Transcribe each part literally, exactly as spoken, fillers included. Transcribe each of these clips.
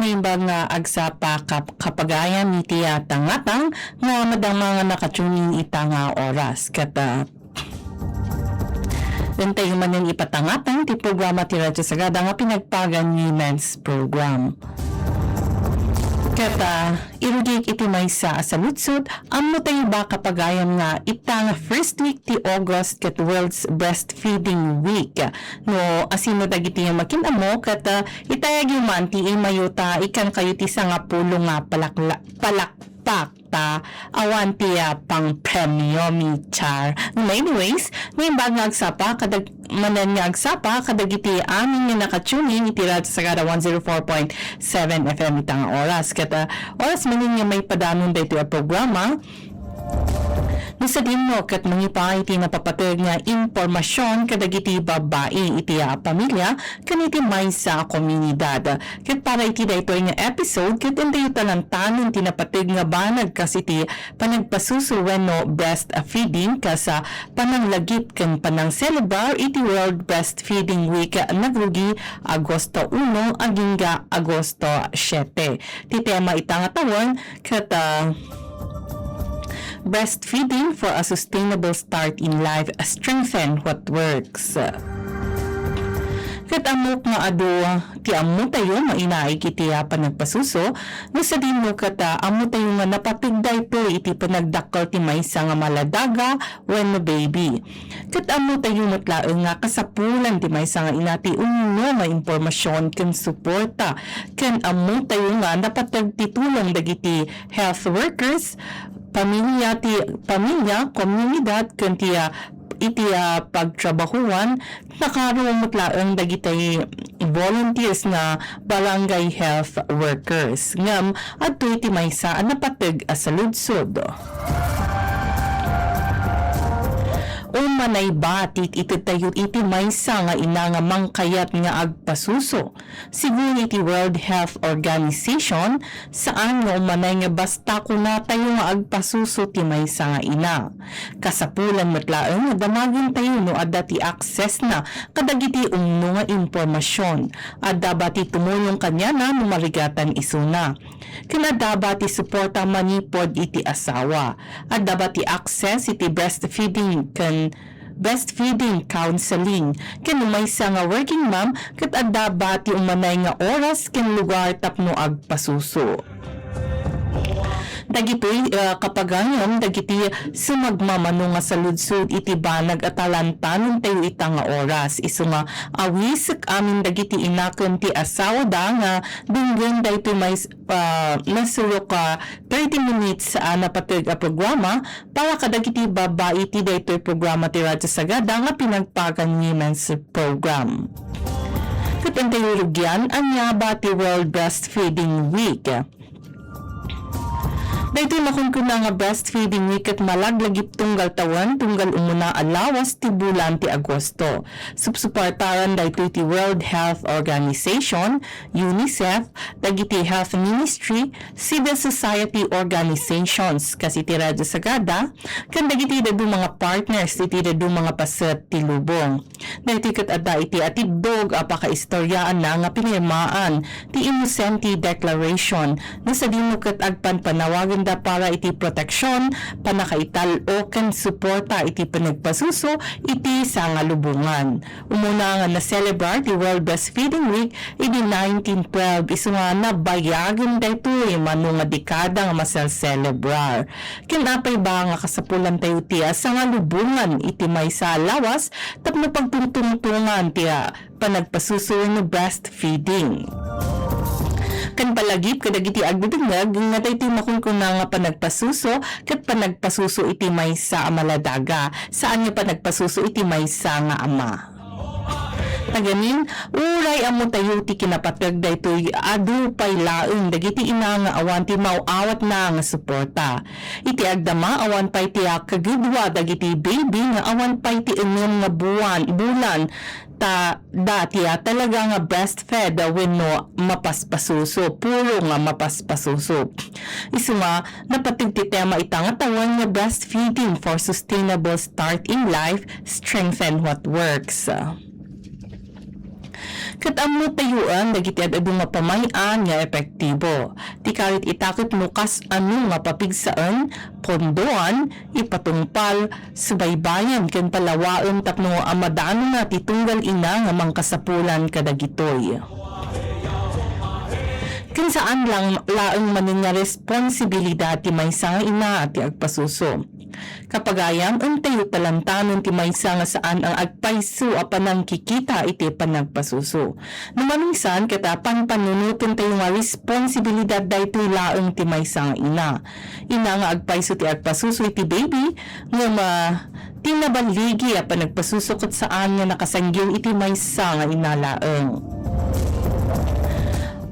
Imbag nga agsapa kap-, kapagayam iti, ah, tangatang nga madama nga nakatuning ita nga oras. Ket, ah, daytayo manen ipatangatang ti programa ti Radyo Sagada nga pinagpagan Women's Program. Ket, ah, irugik iti maysa a saludsod, ammo tayo ba kapagayam nga ita nga first week ti August ket World's Breastfeeding Week? No, asino dagiti makin-ammo ket, ah, itayagyo man ti emayo ta ikan kayo ti sangapulo nga palakla-, palakpak ta awan ti, ah, pangpremio mi char. No, anyways, naimbag nga agsapa kadag-, manen nga agsapa kadagiti amin nga nakatuning iti Radyo Sagada one zero four point seven F M ita nga oras. Ket, ah, oras manen nga maipadanon daytoy a programa, no sadino ket mangipaay iti napapateg nga impormasion kadagiti babbai iti, ah, pamilya ken iti maysa a komunidad. Ket para iti daytoy nga episode, ket intayo talantanen ti napateg nga banag kas iti panagpasuso wenno breastfeeding kas, ah, pananglagip ken panangselebrar iti World Breastfeeding Week, nagrugi Agosto uno agingga Agosto siete. Ti tema ita nga tawen ket, ah, Breastfeeding for a Sustainable Start in Life, Strengthen What Works. Ket ammok nga adu ti ammotayo nga inaig iti, ah, panagpasuso, no sadino ket, ah, ammotayo nga napateg daytoy iti panagdakkel ti maysa nga maladaga wenno baby. Ket ammotayo met laeng nga kasapulan ti maysa nga ina ti umno nga impormasion ken suporta, ken ammotayo nga napateg ti tulong dagiti health workers, pamilya ti, pamilya, komunidad, ken ti, ah, iti, ah, pagtrabahuan, nakaro met laeng dagiti volunteers nga barangay health workers. Ngem adtoy ti maysa a napateg a saludsod. Umanay ba ti itedtayo iti maysa nga ina nga mangkayat nga agpasuso? Sigun iti World Health Organization, saan nga umanay nga basta kunatayo nga agpasuso ti maysa nga ina. Kasapulan met laeng nga damagentayo no adda ti aksesna kadagiti umno nga impormasion. Adda ba ti tumulong kaniana no marigatan isuna? Ken adda ba ti suporta manipud iti asawa? Adda ba ti akses iti breastfeeding ken breastfeeding counseling? Ken no maysa nga working mom, ket adda ba ti umanay nga oras ken lugar tapno agpasuso? Dagitoy, ah, kapagayam dagiti sumagmamano nga saludsod iti banag a talantanentayo ita nga oras. Isu nga awisek amin dagiti ina ken ti asawada nga denggen daytoy mais-, ah, masurok a thirty minutes a napateg a programa para kadagiti babbai ti daytoy programa ti Radyo Sagada nga pinagpagan Women's Program. Ket intayo rugian, ania ba ti World Breastfeeding Week? Daytoy makunkuna nga Breastfeeding Week ket malaglagip tunggal tawen, tunggal umuna a lawas ti bulan ti Agosto. Supsuportaran daytoy ti World Health Organization, UNICEF, dagiti health ministry, civil society organizations, kas iti Radyo Sagada, ken dagiti dadduma nga partners iti dadduma nga paset ti lubong. Daytoy ket adda iti atiddog a pakaistoriaanna nga pinirmaan ti Innocenti Declaration, no sadino ket agpanpanawagenda para iti proteksion, pannakaital-o, ken suporta iti panagpasuso iti sangalubongan. Umuna nga naselebrar ti World Breastfeeding Week idi nineteen twelve, isu nga nabayagen daytoy mano nga dekada nga maselselebrar. Ken apay ba nga kasapulantayo ti, ah, sangalubongan iti maysa a lawas tapno pagtungtungtongan ti, ah, panagpasuso wenno breastfeeding? Ken palagip kadagiti agdudengngeg nga daytoy makunkuna nga panagpasuso ket panagpasuso iti maysa a maladaga, saan nga panagpasuso iti maysa nga ama. Naganin, uray ammotayo ti kinapateg daytoy, adu pay laeng dagiti ina nga awan ti maaw-awatna nga suporta. Iti agdama, awan pay ti kagudua dagiti baby nga awan pay ti ennem nga buwan, bulan, ta da ti, ah, talaga nga breastfed wenno mapaspasuso, puro nga mapaspasuso. Isu nga, napateg ti tema ita nga tawen nga Breastfeeding for Sustainable Start in Life, Strengthen What Works. Ket ammo tayoen dagiti ad-adu nga pamay-an nga epektibo. Ti karit ita ket no kasano nga papigsaen, pondoan, ipatungpal, subaybayan ken palawaen tapno a madanonna ti tunggal ina nga mangkasapulan kadagitoy. Ken saan lang laeng manen nga responsibilidad ti maysa nga ina ti agpasuso. Kapagayam, intayo talantanon ti maysa nga saan nga agpayso a panangkikita iti panagpasuso. No maminsan, ket a panpanunoten tayo nga responsibilidad daytoy laeng ti maysa nga ina. Ina nga agpayso ti agpasuso iti baby, ngem, ah, ti naballigi a panagpasuso ket saan nga nakasanggiw iti maysa nga ina laeng.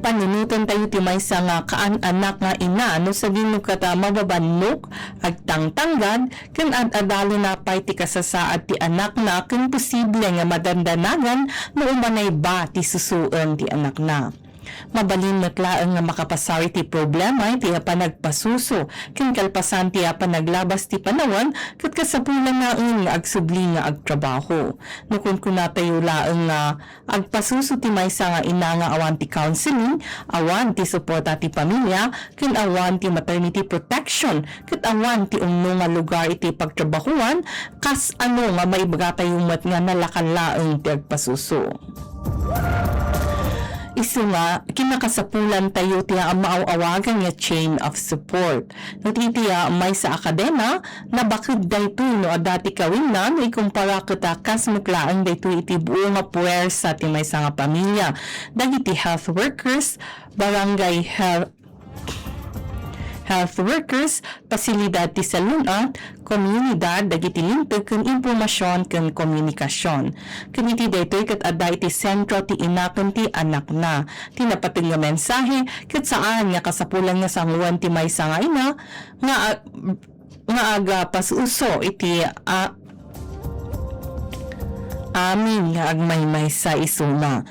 Panunoten tayo ti maysa nga kaan-anak nga ina no sadino ket a mababannok, agtangtanggad, ken ad-adalona pay ti kasasaad ti anakna ken posible nga madandanagan no umanay ba ti susoen ti anakna. Mabalin met laeng nga makapasar iti problema iti panagpasuso ken kalpasan ti panaglabas ti panawen ket kasapulan laeng nga agsubli nga agtrabaho. No kunkunatayo laeng nga agpasuso ti maysa nga ina nga awan ti counseling, awan ti suporta ti pamilya, ken awan ti maternity protection, ket awan ti umno nga lugar iti pagtrabahuan, kasano nga maibagatayo met nga nalakan laeng ti agpasuso? Isu nga, kinakasapulantayo ti maaw-awagan nga chain of support. No ti iti, ah, maysa a kadena, nabaked daytoy no adda ti kawenna no ikumpara ket a kas met laeng daytoy iti buo nga puwersa ti maysa nga pamilya. Dagiti health workers, barangay health, health workers, pasilidad ti salun-at, komunidad, dagiti linteg ken impormasion ken komunikasion. Ken iti daytoy ket adda iti sentro ti ina ken ti anakna. Ti napateg nga mensahe ket saan nga kasapulan nga sangoen ti maysa nga ina nga, nga agpasuso iti a-, amin nga agmaymaysa isuna.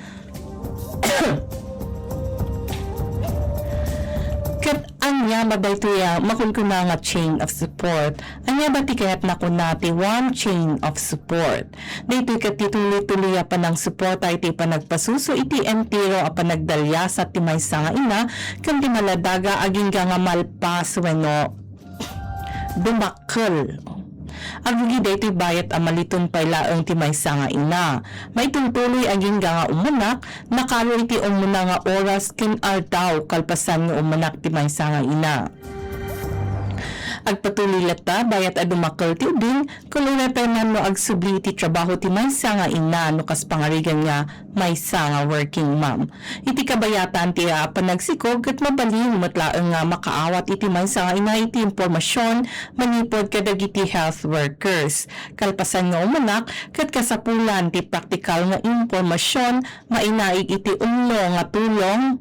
Ket ania ba daytoy a makunkuna nga chain of support? Ania ba ti kayatna kuna ti one chain of support? Daytoy ket ti tuloy-tuloy a panangsuporta iti panagpasuso iti entero a panagdaliasat ti maysa nga ina ken ti maladaga agingga nga malpas wenno dumakkel. Agbagi daytoy bayat a maliton pay laeng ti maysa nga ina. Maitultuloy agingga nga umanak, nakaro iti umuna nga oras ken aldaw kalpasan nga umanak ti maysa nga ina. Agpatuloy latta, bayat a dumakkel ti ubing, ken uray pay man no agsubli iti trabaho ti maysa nga ina no kas pangarigan nga maysa nga working mom. Iti kabayatan ti, ah, panagsikog ket mabalin met laeng nga makaawat iti maysa nga ina iti impormasion manipud kadagiti health workers. Kalpasan nga umanak, ket kasapulan ti praktikal nga impormasion mainaig iti umno nga tulong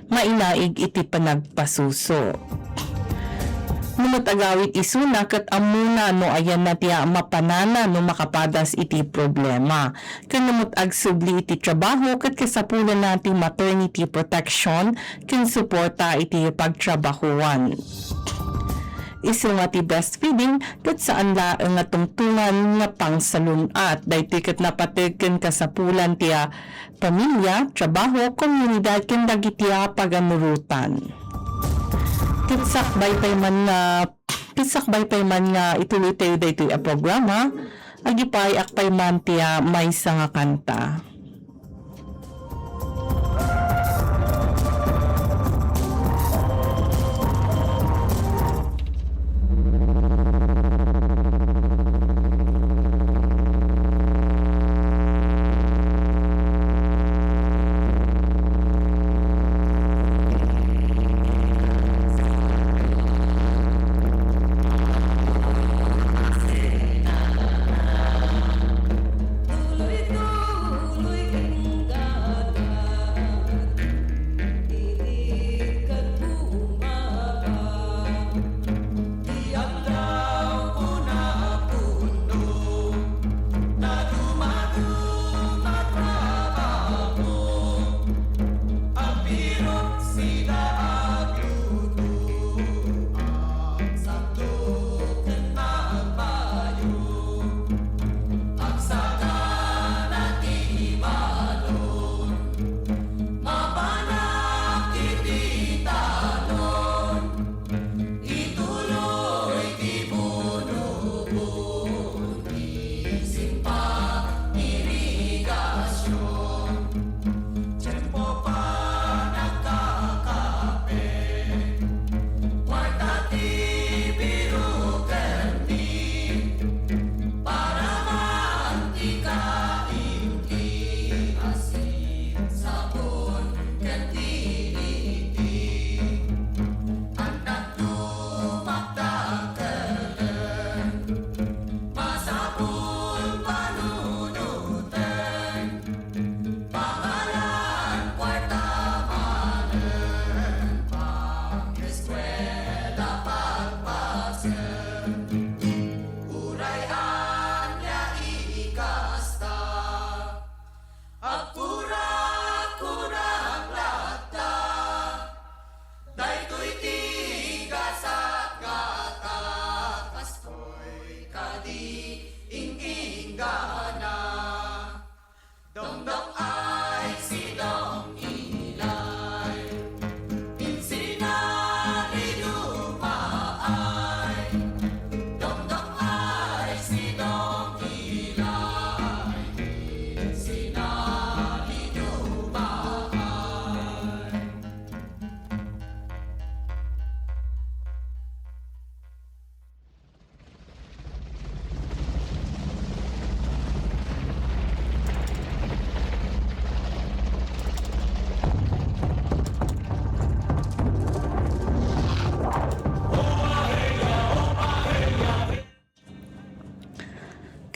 mainaig iti panagpasuso. No met agawid isuna ket ammona no ayanna ti mapanana no makapadas iti problema. Ken no met agsubli iti trabaho ket kasapulanna ti maternity protection ken suporta iti pagtrabahoan. Isu nga ti breastfeeding ket saan laeng nga tungtongan nga pangsalun-at. Daytoy ket napateg ken kasapulan ti, ah, pamilya, trabaho, komunidad, ken dagiti a paganurotan. Ket sakbay pay man nga, ket sakbay pay man nga ituloy tayo daytoy a programa, agipaay-ak pay man ti, ah, maysa nga kanta.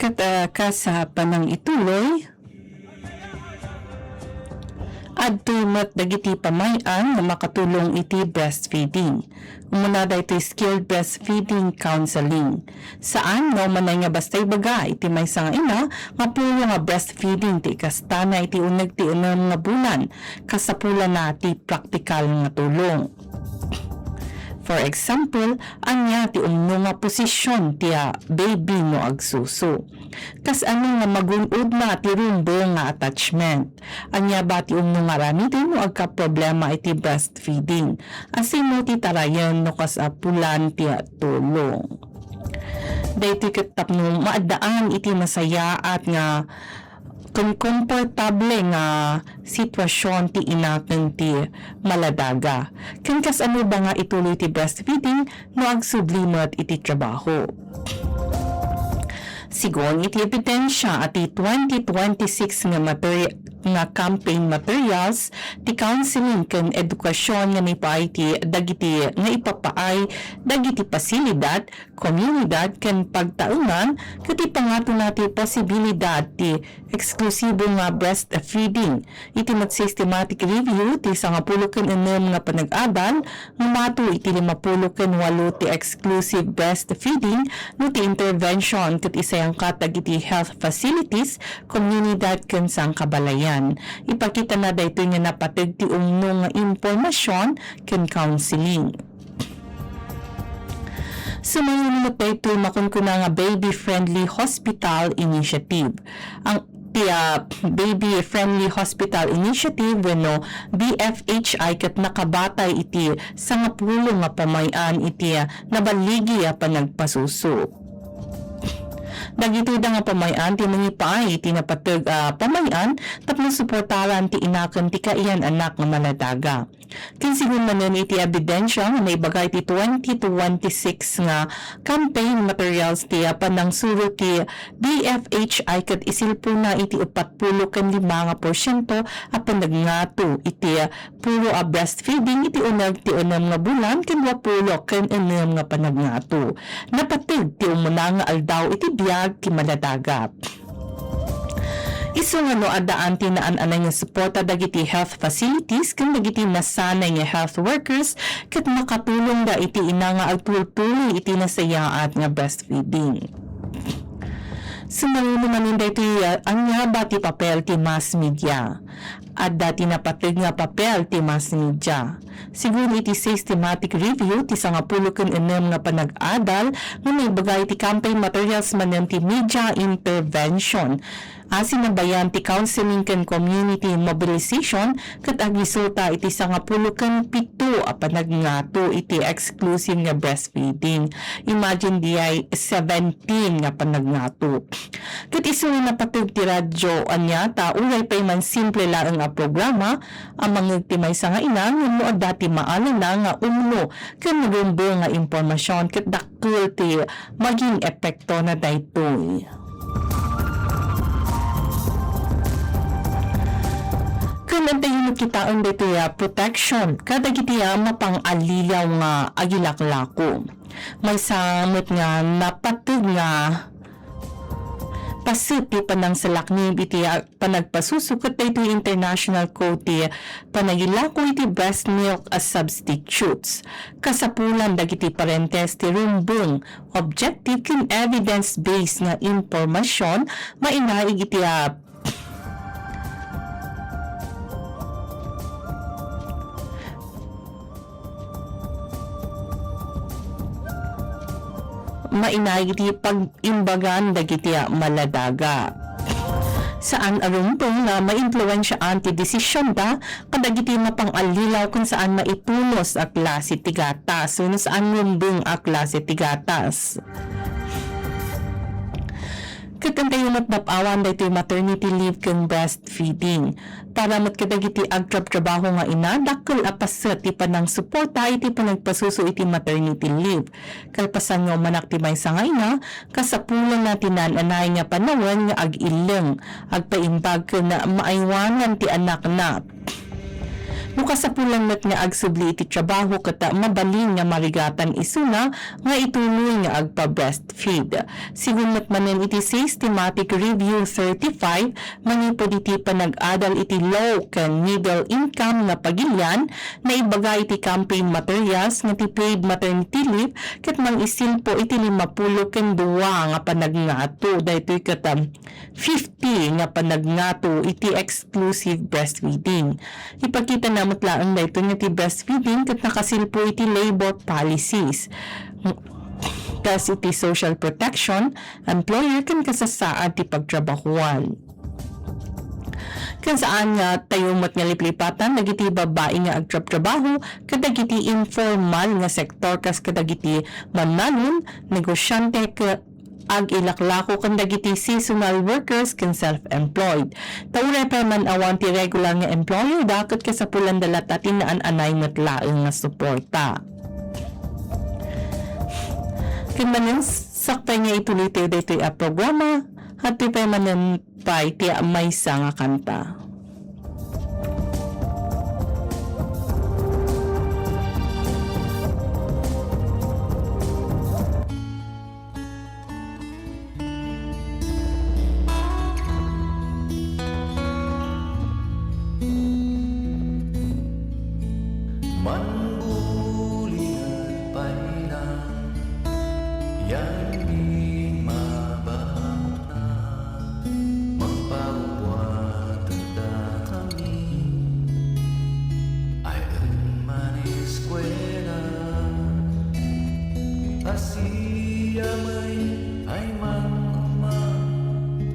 Ket, ah, kas, ah, panangituloy, adtoy met dagiti pamay-an nga makatulong iti breastfeeding. Umuna daytoy skilled breastfeeding counseling. Saan nga umanay nga basta ibaga iti maysa nga ina nga pulo nga breastfeeding ti ikastana iti uneg ti ennem nga bulan, kasapulana ti praktikal nga tulong. For example, ania ti umno nga posisyon ti, ah, baby no agsuso? Kas ano nga magun-odna ti rumbeng nga attachment? Ania ba ti umno nga aramiden no agkaproblema iti breastfeeding? Asino ti tarayen no kasapulan ti tulong? Daytoy ket tapno maaddaan iti nasayaat nga ken komportable nga sitwasyon ti ina ken ti maladaga. Ken kas ano ba nga ituloy ti breastfeeding no agsubli met iti trabaho? Sigun iti ebidensya a ti twenty twenty-six nga materi-, nga campaign materials, ti counseling ken edukasyon nga naipaay ti dagiti, nga ipapaay dagiti pasilidad, komunidad ken pagtaengan ket ipangatona ti posibilidad ti eksklusibo nga breastfeeding. Iti met systematic review ti sangapulo ken ennem nga panag-adal, umato iti limapulo ken walo ti exclusive breastfeeding no ti intervention ket isayangkat dagiti health facilities, komunidad ken sangkabalayan. Ipakitana daytoy nga napateg ti umno nga impormasyon ken counseling. Sumaruno met daytoy makunkuna nga Baby Friendly Hospital Initiative. Ang ti, ah, Baby Friendly Hospital Initiative wenno B F H I ket nakabatay iti sangapulo nga pamay-an iti, ah, naballigi a panagpasuso. Dagitoy da nga pamay-an ti mangipaay iti napateg a pamay-an tapno suportaran ti ina ken ti kaiyan-anak nga maladaga. Ken sigun manen iti ebidensya nga naibaga iti twenty twenty-six nga campaign materials ti panangsuro ti B F H I ket isilpona iti uppat pulo ken lima nga porsiento a panagngato iti puro a breastfeeding iti uneg ti ennem nga bulan ken dua pulo ken ennem nga panagngato. Napateg ti umuna nga aldaw iti biag ti maladaga. Isu nga no addaan ti naan-anay nga suporta dagiti health facilities ken dagiti nasanay nga health workers, ket makatulongda iti ina nga agtultuloy iti nasayaat nga breastfeeding. Sumaruno manen daytoy, ah, ania ba ti papel ti mass media? Adda ti napateg nga papel ti mass media. Sigun iti systematic review ti sangapulo ken ennem nga panag-adal nga naibaga iti campaign materials manen ti media intervention a sinabayan ti counseling ken community mobilization ket agisuta iti sangapulo ken pito a panagngato iti exclusive nga breastfeeding. Imagine diay seventeen nga panagngato. Ket isu nga napateg ti radyo, ania ta uray pay man simple laeng a programa a mangngeg ti maysa nga ina, ngem no adda ti maalana nga umno ken rumbeng nga impormasyon, ket dakkel ti maging epektona daytoy. Ken adda met kitaen daytoy a protection kadagiti a mapang-allilaw nga agilaklako. Maysa met nga napateg nga paset ti panangsalaknib iti, ah, panagpasuso ket daytoy international code ti panagilako iti breast milk as substitutes. Kasapulan dagiti parentes ti rumbeng, objective ken evidence-based nga impormasyon mainaig iti, ah, mainaig iti pag-imbagan dagiti maladaga. Saan a rumbeng nga maimpluwensiaan ti desisionda kadagiti mapang-allilaw ken saan maitunos a klase ti gatas wenno saan rumbeng a klase ti gatas. Ket intayo met dap-awan daytoy maternity leave ken breastfeeding. Para met kadagiti agtrabtrabaho nga ina, dakkel a paset ti panangsuporta iti panagpasuso iti maternity leave. Kalpasan nga umanak ti maysa nga ina, kasapulanna ti naan-anay nga panawen nga ag-illeng, agpaimbag ken maaywanan ti anakna. No kasapulan met nga agsubli iti trabaho ket mabalin nga marigatan isuna nga ituloy nga agpa-breastfeed. Sigun met manen iti Systematic Review thirty-five, manipud iti panag-adal iti low ken middle income nga pagilian, naibaga iti campaign materials nga ti paid maternity leave ket mangisilpo iti limapulo ken dua nga panagngato, daytoy ket, um, fifty nga panagngato iti exclusive breastfeeding. Ipakitana met laeng daytoy nga ti breastfeeding ket nakasilpo iti labor policies. Kas iti social protection, employer ken kasasaad ti pagtrabahoan. Ken saan nga tayo met nga liplipatan dagiti babbai nga agtrabtrabaho ket dagiti informal nga sektor kas kadagiti mannalon, negosyante, ket ag-ilaklako ken dagiti seasonal workers ken self-employed. Ta uray pay man awan ti regular nga employer da ket kasapulanda latta ti naan-anay met laeng nga suporta. Ken manen, sakbay nga ituloy tayo daytoy a programa, adtoy pay manen pay ti maysa nga kanta. Manbuliget pay la, yan di mabaonna. Mangpaubua dakami, ay-en maneskuela. Asiamay ay manguma,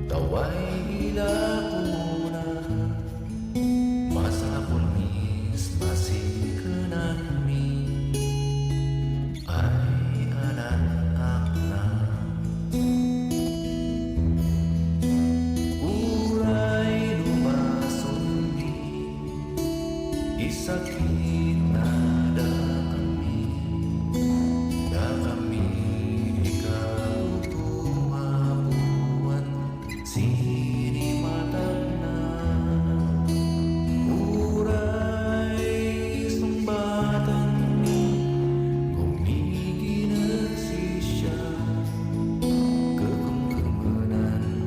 ta way ilakona. Masapul mis masikenanmi. Ay anak-akna, uray no basonmi, isakitna dakami, dakami di kagugumapuan. Sinimatangna, uray sungbatanmi, gumiginek sisya, kekemkemenan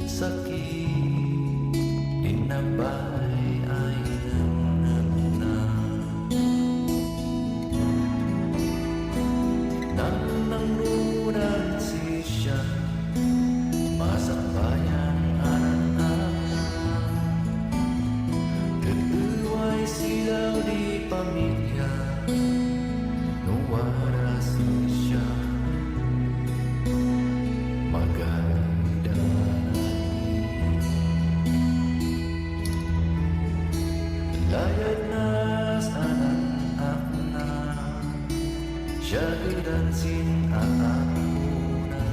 sakit, dinna pay ay nemnemna. Nang-, nangrunan sisya, masakbayan a nang-, nang-, ket uway silaw di pamilia, no wada sisya, magayda. Layad nas anak-akna, siagedan sin aapona.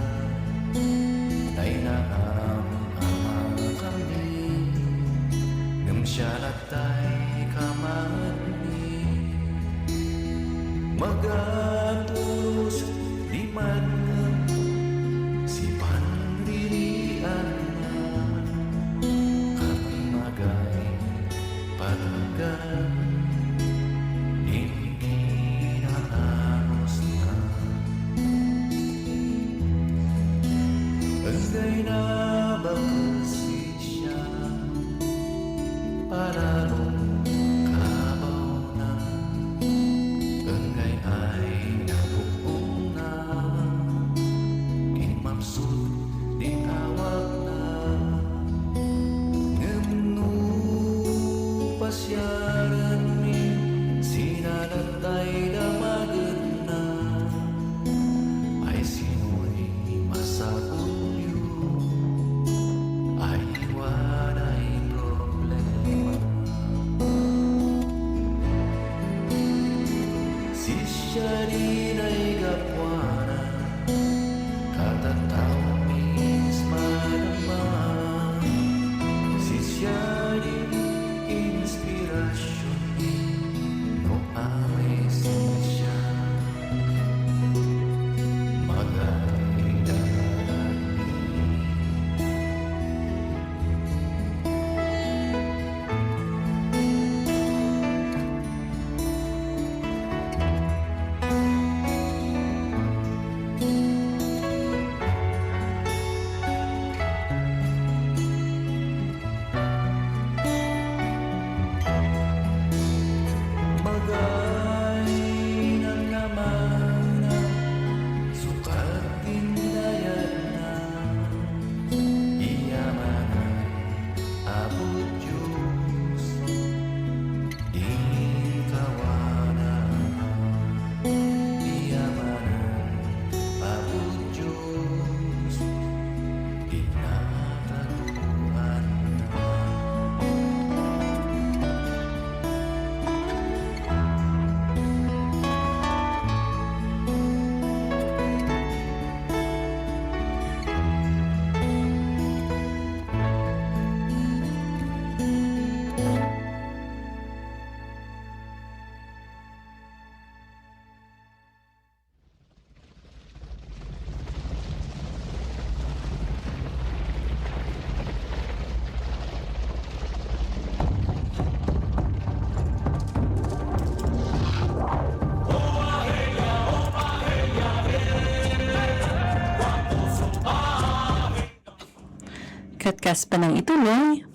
Nainaam a makami, ngem siya lattay kamaenmi. Magatulos di mangngeg, sipan ririanna, ket magay patugan din kinaanusna. Enggay nabakel sisya, palalo kabawna. Enggay ay napukpokna, immapsut di awakna. Ngem no pasiarenmi, sina lattay damagenna. Ay sinoy masapulyo, ay waday problema. Sisya di naigapuana, katattaomi madama. Sisya di inspirasionmi, no amay sisya, magayda. Kas panangituloy,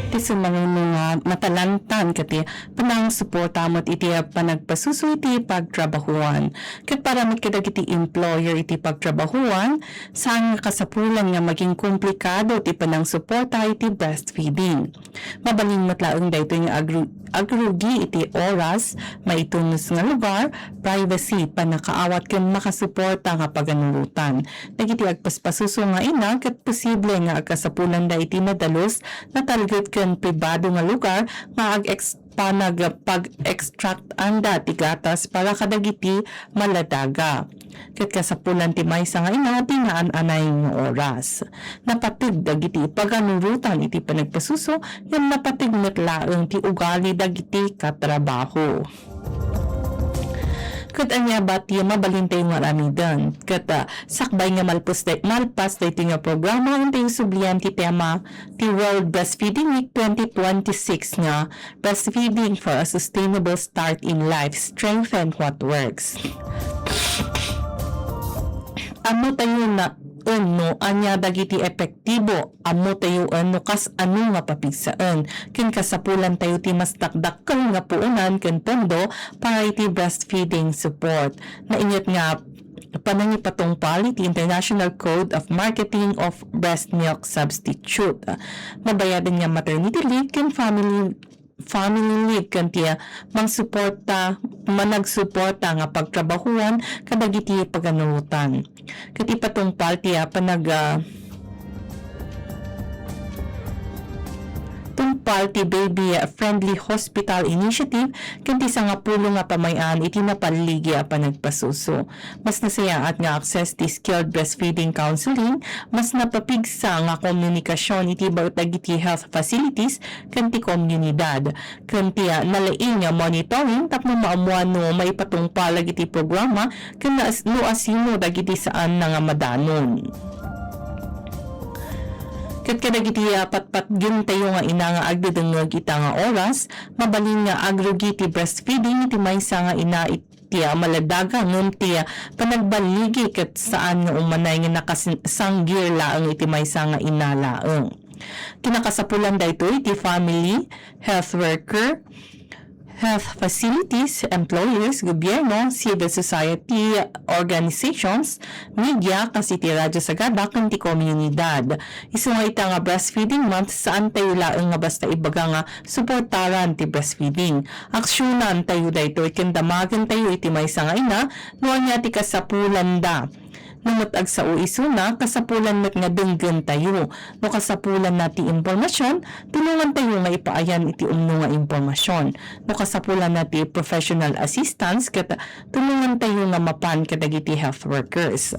ti sumangayno nga matalantan ket ti panangsuporta met iti panagpasuso iti pagtrabahuan. Ket para met kadagiti employer iti pagtrabahuan, saan nga kasapulan nga maging komplikado ti panangsuporta iti breastfeeding. Mabalin met laeng daytoy nga agru-, agrugi iti oras, maitunos nga lugar, privacy, pannakaawat ken makasuporta nga paganurotan. Dagiti agpaspasuso nga ina ket posible nga agkasapulanda iti nadalus, natalged ken pribado nga lugar nga ag-ex-, panag-, pag-extractanda ti gatas para kadagiti maladaga. Ket kasapulan ti maysa nga ina ti naan-anay nga oras. Napateg dagiti paganurotan iti panagpasuso ngem napateg met laeng ti ugali dagiti katrabaho. Ket ania ba ti mabalintayo nga aramiden? Ket, ah, sakbay nga malpas day-, malpas daytoy nga programa, intayo sublian ti tema ti World Breastfeeding Week twenty twenty-six nga Breastfeeding for a Sustainable Start in Life, Strengthen What Works. Ammotayo na no ania dagiti epektibo, ammotayo no kas-ano nga papigsaen, ken kasapulantayo ti mas dakdakkel nga puonan ken pondo para iti breastfeeding support. Nainget nga panangipatungpal iti International Code of Marketing of Breast Milk Substitute. Mabayaden nga maternity leave ken family, family leave ken ti, ah, mangsuporta, managsuporta nga pagtrabahuan kadagiti paganurotan. Ket ipatungpal ti, ah, panag-, ah, tungpal ti Baby Friendly Hospital Initiative ken ti sangapulo nga pamay-an iti napalligi a panagpasuso. Mas nasayaat nga access ti skilled breastfeeding counseling, mas napapigsa nga komunikasion iti baet dagiti health facilities ken ti komunidad, ken ti, ah, nalaing nga monitoring tapno maammuan no maipatungpal dagiti programa ken nas-, no asino dagiti saan nga madanon. Ket kadagiti, ah, patpatgentayo nga ina nga agdedengngeg ita nga oras, mabalin nga agrugi ti breastfeeding iti maysa nga ina iti, ah, maladaga ngem ti, ah, panagballigi ket saan nga umanay nga nakasanggir laeng iti maysa nga ina laeng. Kinakasapulan daytoy ti family, health worker, health facilities, employers, gobyerno, civil society organizations, media, kas iti Radyo Sagada, ken ti komunidad. Isu nga ita nga Breastfeeding Month, saan tayo laeng nga basta ibaga nga suportaran ti breastfeeding. Aksyonan tayo daytoy ken damagen tayo iti maysa nga ina no ania ti kasapulanda. No met agsao isuna, kasapulan met nga denggen tayo. No kasapulanna ti impormasion, tulongan tayo nga ipaayan iti umno nga impormasion. No kasapulanna ti professional assistance, ket tulongan tayo nga mapan kadagiti health workers.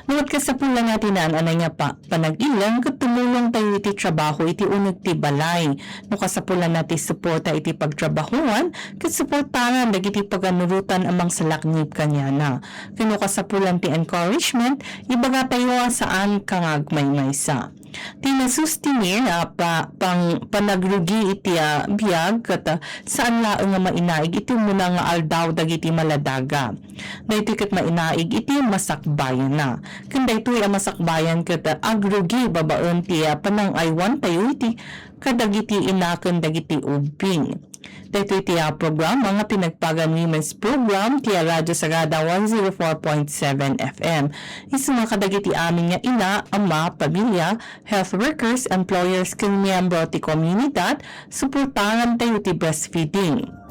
No met kasapulanna ti naan-anay nga pa-, panag-ilang ket tumulong tayo iti trabaho iti uneg ti balay. No kasapulanna ti suporta iti pagtrabahuan, ket suportaran dagiti paganurotan a mangsalaknib kaniana. Ken no kasapulan ti encouragement, ibaga tayo a saan ka nga agmaymaysa. Ti nasustenir a pa-, pang-, panagrugi iti, ah, biag ket, ah, saan laeng nga mainaig iti umuna nga aldaw dagiti maladaga. Daytoy ket mainaig iti masakbayanna. Ken daytoy a masakbayan ket, ah, agrugi babaen ti, ah, panang-aywan tayo iti kadagiti ina ken dagiti ubbing. Daytoy ti, ah, programa nga Pinagpagan Women's Program ti, ah, Radyo Sagada one zero four point seven F M. Isu nga kadagiti amin nga ina, ama, pamilya, health workers, employers, ken miyembro ti komunidad, suportaran tayo ti breastfeeding.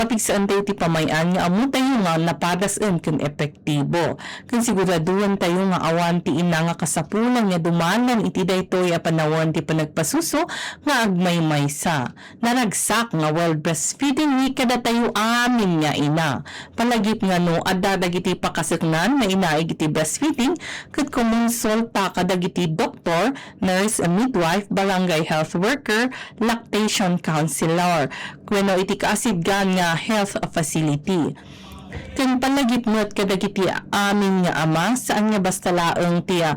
Papigsaen tayo ti pamay-an nga ammo tayo nga napadasen ken epektibo. Ken siguraduan tayo nga awan ti ina nga kasapulan nga dumalan iti daytoy a panawen ti panagpasuso nga agmaymaysa. Naragsak nga World Breastfeeding Week kadatayo amin nga ina. Palagip nga no adda dagiti pakaseknan nga inaig iti breastfeeding, ket kumonsulta kadagiti doktor, nurse, midwife, barangay health worker, lactation counselor, wenno iti kaasidgan nga health facility. Ken palagip met kadagiti amin nga ama, saan nga basta laeng ti, ah,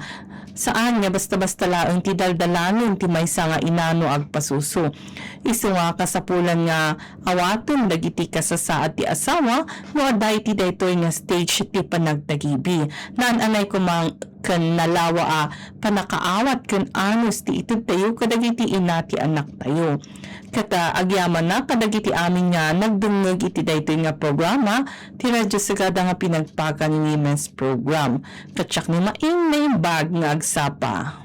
Saan nga basta-basta laeng ti daldalanen ti maysa nga inano agpasuso. Isu nga kasapulan nga awaten dagiti kasasaad ti asawa no adda iti daytoy nga stage ti panagtagibi. Naan-anay koma ken nalawa a pannakaawat ken anus ti itedtayo kadagiti ina ti anaktayo. Ket, ah, agyamanak kadagiti amin nga nagdengngeg iti daytoy nga programa ti Radyo Sagada nga pinagpakan ni Women's Program. Ket siak ni Maing naimbag nga agsapa.